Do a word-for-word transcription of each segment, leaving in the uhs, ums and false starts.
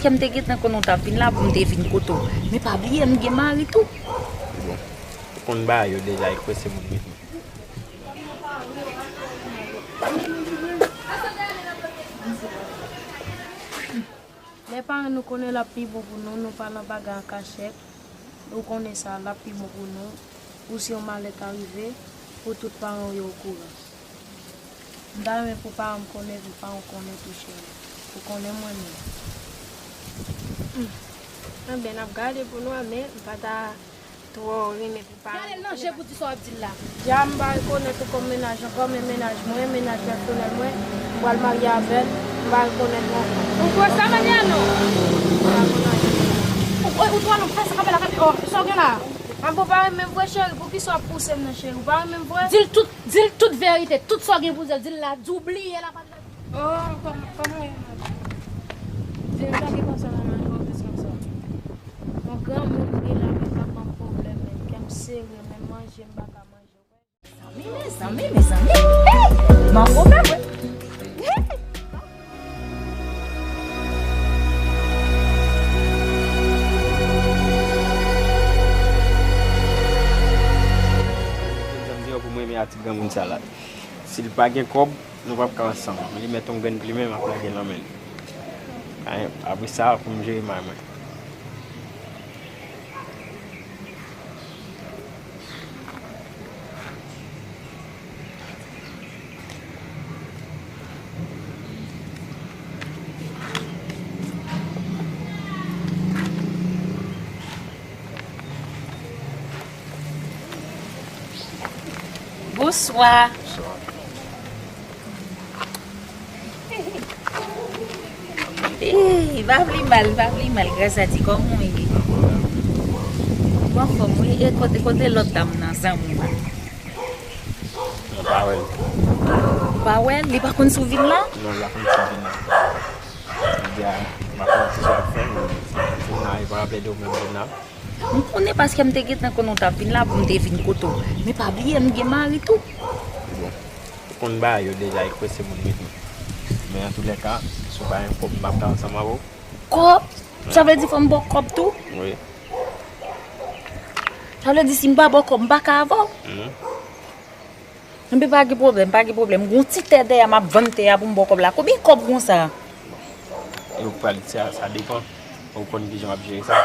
Kè m te gentan konnen w t ap vin la pou m te vin kote w. Men pa bliye, m gen mari tou. Bon, ou konn bagay yo deja, e kwè se moun mete. Lè paran nou konnen l ap pi bon pou nou, nou pa nan bagay an kachèt. Ou konnen sa, l ap pi bon pou nou. Pou si yon malè ta rive, pou tout paran w yo okouran. M ta renmen pou paran m konnen, pou paran w konnen tou, cheri. Ou konnen mwen menm. Hmm. Anben, n ap gade pou nou, men m pa ta twò renmen pou paran m konnen. Gade l nan je pou di sa w ap di l la. Dja m pa rekonèt ou kòm mennaj ankò, men mennaj mwen, mennaj pèsonèl mwen, m pral marye avè l, m pa rekonèt ou ankò. Ou kwè sa, Mariano? M pa konn anyen. Ou, ou, ou twò long, fè sa k ap fè la, fè, oh, sa w gen la? An, bon, pa renmen m vre, cheri, poukisa w ap pouse m nan, cheri? Ou pa renmen m vre? Di l tout, di l tout verite, tout sa w gen pou di l, di l la, di w bliye l apa. Oh, kòm, kòman w ye, madanm? Di m sa ki pase nan men w, plis konsa. Yon granmoun ri la, men pa ban m pwoblèm, men kè m sere, men manje, m pa ka manje. Mezanmi, mezanmi, mezanmi. Hey! Manko mwen. Hey! Mezanmi, pou mwen, men a ti granmoun sa la. Si l pa gen kòb, nou p ap ka ansanm. Men li mèt yon grenn plimen, m ap lage l nan men l. Ay, apre sa, pou m jere may mwen. Bonswa. Bonswa. Ey, pa vle mal, pa vle mal, gras a Dye, kòman w ye? Ou anfòm, wi. E kote, kote lòt dam nan, zanmi w la? Mwen pa wè l. Ou pa wè l? Li pa konn si w vin la? Non, li pa konn si m vin la. Li di a, m pa konn ki sa l ap fè, men vin la, li pa raple de ou menm vin la. M konnen paske m te gentan konnen w t ap vin la pou m te vin kote w. Men pa bliye, m gen mari tou. Bon, ou konn bagay yo deja, e kwè se moun mete. Men antoulèka, si w pa gen kòb, m p ap ka ansanm avè w. Kòb? Sa vle di fò m ba w kòb tou? Wi. Sa vle di si m pa ba w kòb, m pa ka avè w? Mhm. Enben, pa gen pwoblèm, pa gen pwoblèm. Gon ti tè dèyè m ap vann tè a pou m ba w kòb la. Konbyen kòb konsa? E ou pral di sa, sa depann. Ou konn kijan w ap jere sa.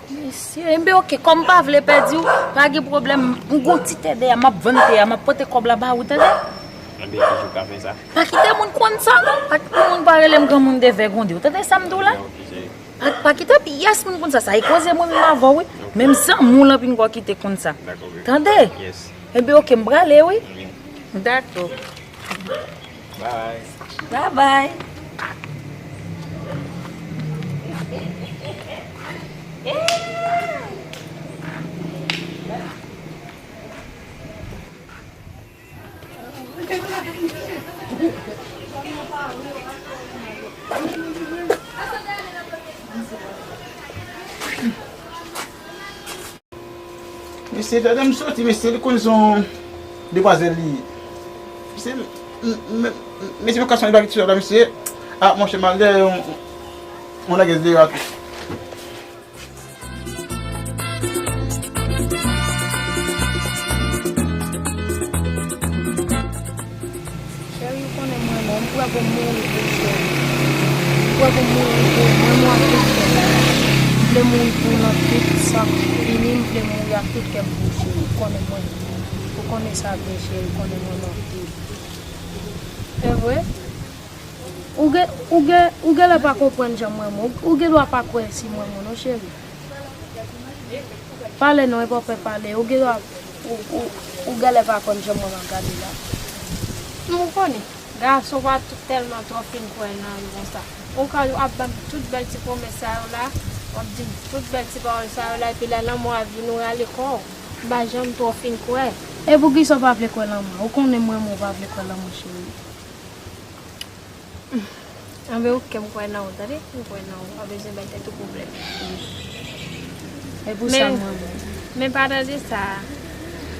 Mesye, enben, oke, kòm m pa vle pèdi w, pa gen pwoblèm. M gon ti tè dèyè, m ap vann tè a, m ap pote kòb la ba ou, tande? Enben, kijan w ka fè sa? Pa kite moun konn sa, non. Pa kite moun pa rele m granmoun de vègonde. Ou tande sa m di w la? Enben, oke, cheri. Pa, pa kite pyès moun konn sa. Sa e koze mwen menm avè w, wi. Ok. Menm zanmi w lan pi n ko kite konn sa. Dakò, baby. Tande? Yes. Enben, oke, m prale, wi. Wi. Dakò. Bye. Bye bye. Mesye, tande m soti, mesye, li konn se yon demwazèl li ye. Mesye, m, m, m, mesye, mwen ka sonje bagay ti sòt la, mesye. Ah, monchè, m al dèyè yon, yon nègès deyò a tou. Cheri, ou konnen m renmen w, m prè pou m mouri pou ou, cheri. M prè pou m mouri pou ou, m renmen w ak tout kè m. M vle mouri pou ou nan tout sa k fini, m vle mouri ak tout kè m pou ou, cheri. Ou konnen mwen, ou konnen sa byen, cheri, ou konnen m renmen w anpil. Se vre? Ou gen, ou gen, ou genlè pa konprann jan m renmen w. Ou, ou gen dwa pa kwè si m renmen w non, cheri. Pale non, e pa w fè pale. Ou gen dwa, ou, ou, ou genlè pa konn jan m renmen w gade la. Non, ou konnen, gason pa t-, tèlman twò fin kwè nan yo konsa. Ou ka ap ban m tout bèl ti pwomès sa yo la, w ap di m tout bèl ti pawòl sa yo la, epi lè lanmò a vini, ou rale kò w. M pa janm twò fin kwè. E poukisa w pa vle kwè lanmò? Ou konnen m renmen w, ou pa vle kwè lanmò, cheri. Anben, oke, m kwè nan ou, tande? M kwè nan ou. Pa bezwen bay tèt ou pwoblèm. E pou sa, men, mwen menm. Men pa tande sa.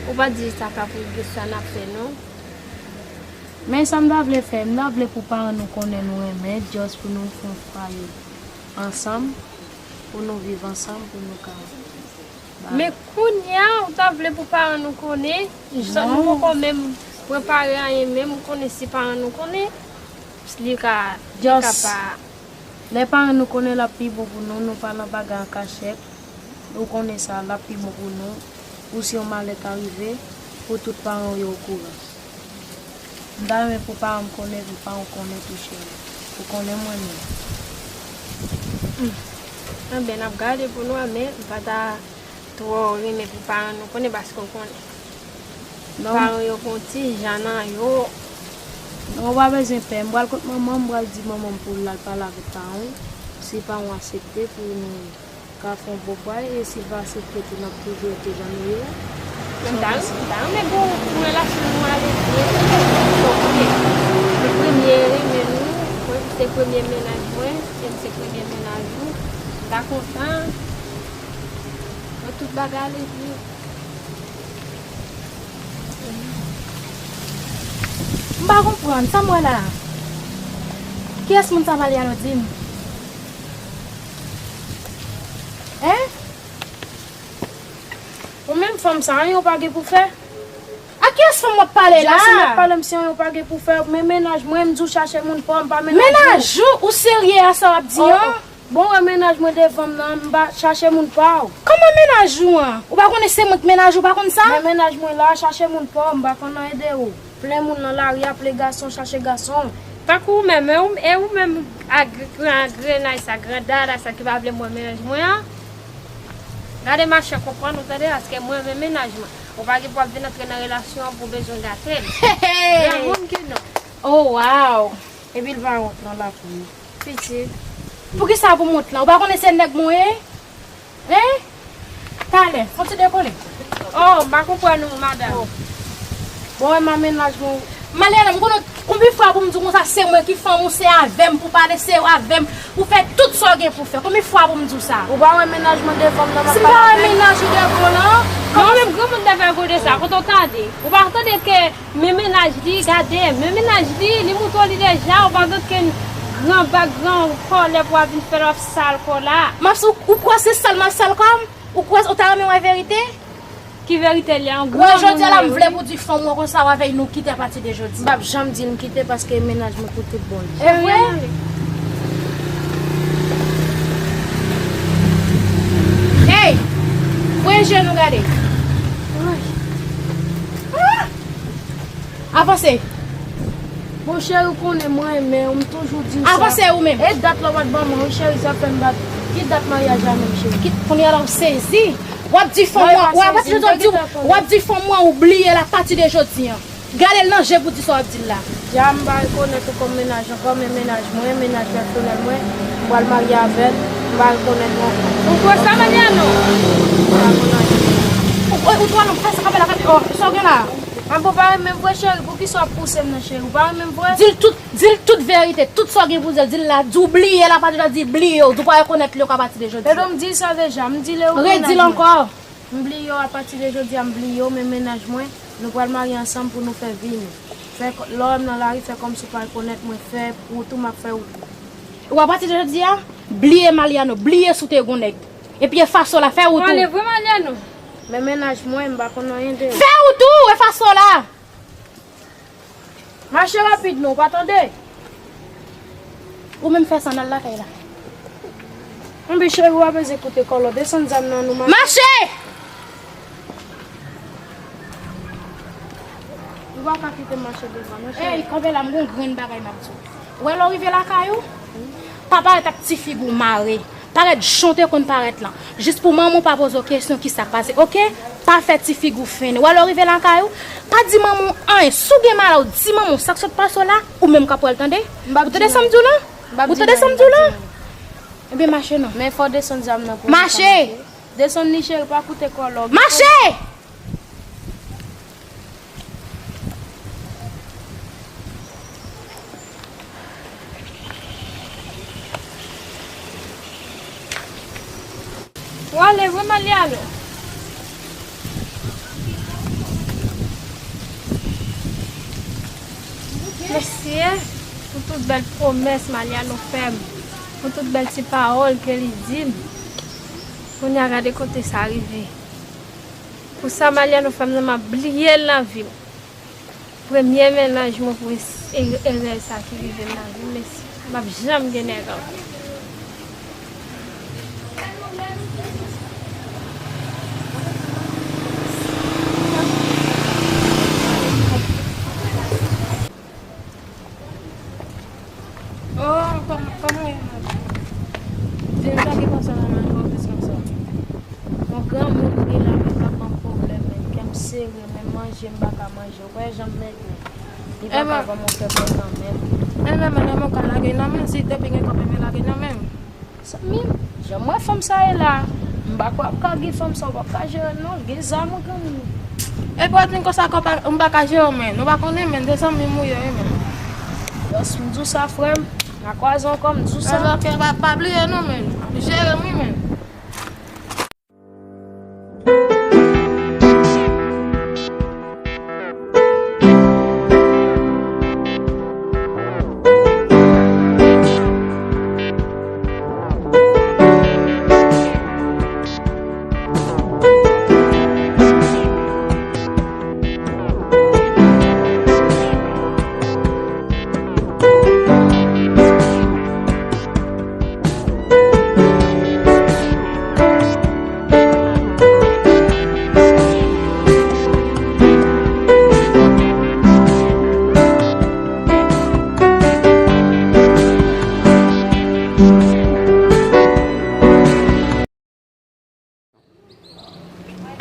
Ou pa di sa ka pou sa n ap fè, non. Men sa m ta vle fè, m ta vle pou paran nou konnen nou renmen, just pou nou fè yon fwaye. ansanm, pou nou viv ansanm, pou nou ka ba. Men kounye a, ou ta vle pou paran nou konnen, sòt nou poko menm prepare anyen menm, ou konnen si paran nou konnen, li ka, li ka pa. Lè paran nou konnen l ap pi bon pou nou, nou pa nan bagay an kachèt, ou konnen sa, l ap pi bon pou nou, pou si yon malè ta rive, pou tout paran w yo okouran. M ta renmen pou paran m konnen, pou paran w konnen tou, cheri. Ou konnen mwen menm. Hmm. Anben, n ap gade pou nou, men m pa ta twò renmen pou paran nou konnen, paske w konnen. Non. Paran yo gon ti jan nan yo. Non, ou pa bezwen pè. M pral kot manman m, m pral di manman m pou l al pale avèk paran w. Si paran w aksepte pou nou ka fè yon bon bagay, e si l pa aksepte tou, n ap toujou rete jan nou ye a. Men m ta, m ta renmen pou, pou relasyon nou ale byen. Bon, konnen, se premye renmen nou, mwen se premye mennaj mwen, e m se premye mennaj ou. M ta kontan pou tout bagay ale byen. M pa konprann, sa m wè la a? Kiyès moun sa, Maliano, di m? Hein? Ou menm fanm sa, anyen w pa gen pou fè? A kiyès fanm w ap pale la? Jason ap pale m si anyen w pa gen pou fè, men mennaj mwen, m di w chache moun pa w, m pa mennaj ou. Mennaj ou? Ou serye a sa w ap di an? Bon, wè mennaj mwen devan m nan, m pa chache moun pa w. Kòman mennaj ou an? Ou pa konnen se mwen k mennaj ou, ou pa konn sa? Men mennaj mwen la, chache moun pa w, m pa konn anyen de ou. Plen moun nan lari a, plen gason, chache gason. Tankou ou menm, e ou, e ou menm, a gr-, gran grenay sa, gran dada sa ki pa vle m wè mennaj mwen an? Gade machè, konprann ou tande, paske mwen renmen mennaj mwen. Ou pa gen pou ap vin antre nan relasyon an pou bezwen gate l. Granmoun ki non. Oh, wow! Epi l pa wont nan lakou. Pitit. Poukisa pou m wont lan? Ou pa konnen se nèg mwen ye? Hein? Talè, fon ti dekole. Oh, m pa konprann ou, madanm. Oh. Bon, wè, m a mennaj mwen. Maliano, m konnen konbyen fwa pou m di w konsa, se mwen ki fanm ou, se avè m pou pale, se avè m pou fè tout sa w gen pou fè. Konbyen fwa pou m di w sa? Ou pa wè mennaj mwen devan m nan, m ap pale avè l? Si m pa wè mennaj ou devan w lan, non, men granmoun te fè kote sa, kote w tande. Ou pa tande ke men mennaj li, gade, men mennaj li, li montre w li deja, ou pa gen okenn gran bak, gran kòlè pou w ap vin fè l, w ap sal kò la. M ap, ou, ou kwè se sal m ap sal kò m? Ou kwè, ou ta renmen wè verite? Ki verite li a, yon granmoun li ye, wi. Wè, jodi a la, m vle pou di fanm ou an konsa, w avè l, nou kite apati de jodi. M p ap janm di l m kite paske mennaj mwen pou tout bon li. E vre? Hey! Voye je nou gade. Ay. Ah! Avanse. Bon, cheri, ou konnen mwen renmen w, m toujou di w sa. Avanse ou menm. E dat la w pa t ban mwen, wi, cheri, sa fè m bat. Ki dat maryaj la menm, cheri? Ki, kounye a la w sezi. W ap di fanm ou an, w ap di, w ap di fanm ou an ou bliye l apati de jodi an. Gade l nan je pou di sa w ap di l la. Dja m pa rekonèt ou kòm mennaj ankò, men mennaj mwen, mennaj pèsonèl mwen, m pral marye avè l, m pa rekonèt ou ankò. Ou kwè sa, Maliano? M pa konn anyen. Ou, ou, ou twò long, fè sa kanpe la, kanpe, oh, sa w gen la? An bon, pa renmen m vre, cheri, poukisa w ap pouse m nan, cheri? Ou pa renmen m vre? Di l tout, di l tout verite, tout sa w gen pou di l, di l la, di w bliye l, apati de jodi, bliye w, di w pa rekonèt li ankò apati de jodi. Ebyen, m di l sa deja, m di l e ou mennaj mwen. Redi l ankò. M bliye w, apati de jodi a, m bliye w, men mennaj mwen, nou pral marye ansanm pou nou fè vi nou. Fè k-, lè w wè m nan lari, fè kòmsi w pa rekonèt mwen, fè ou tou, m ap fè ou tou. Ou apati de jodi a, bliye Maliano, bliye si w te gon nèg. Epi efase w la, fè ou tou. Ou ale vre, Maliano? Men mennaj mwen, m pa konn anyen de ou. Fè ou tou, efase w la! Mache rapid non, ou pa tande? Ou menm fè sa, n al lakay la. Anben cheri, ou pa bezwen koute kòlò. Desann zam nan, nou mache. Mache! Ou pa ka kite m mache devan non, cheri. Ey, kanpe la, m gon grenn bagay m ap di w. Ou wè lè w rive lakay ou, pa parèt ak ti figi w mare. Parèt jan w te konn parèt lan. Jis pou manman w pa poze w kesyon kisa k pase, oke? Pa fè ti figi w fennen. Ou wè lè w rive lakay ou, pa di manman w anyen. Si w gen malè, ou di manman w sa k sot pase w la, ou menm k ap wè l, tande? Ou tande sa m di w lan? Ou tande sa m di w lan? Ebyen, mache non. Men fò w desann zam nan pou nou ka mache. Mache! Desann li, cheri, pa koute kòlò. Mache! Ou ale vre, Maliano? Mèsi, en, pou tout bèl pwomès Maliano fè m. Pou tout bèl ti pawòl ke li di m. Kounye a gade kote sa rive. Pou sa Maliano fè m nan, m ap bliye l nan vi m. Premye mennaj mwen pou es-, e-, erè sa ki rive m nan vi m, mesye. M ap janm gen nèg ankò. Oh, kòm-, kòman ye, madanm? Di m sa ki pase nan men w plis konsa. Yon granmoun ki la menm k ap ban m pwoblèm, menm kè m sere, menm manje m pa ka manje. Ou wè jan m mègre. Li pa ka ban m yon kè kontan menm. Enben, madanm, ou ka lage nan men l, si depi gen kòb, enben lage nan men l. Zanmi m, jan m wè fanm sa ye la, m pa kwè ap ka gen fanm sa, ou p ap ka jere l non, l gen zam ou granmoun. Epi w ap di m konsa kòb pa, m pa ka jere w, men. Nou pa konnen, men, de zanmi m ou ye, wi, men. Lòs m di w sa, frè m, n a kwaze ankò, m di w sa. Alò ke pa, pa bliye non, men. Jere m, wi, men.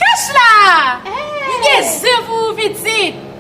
Kach la! M gen zen pou ou, pitit!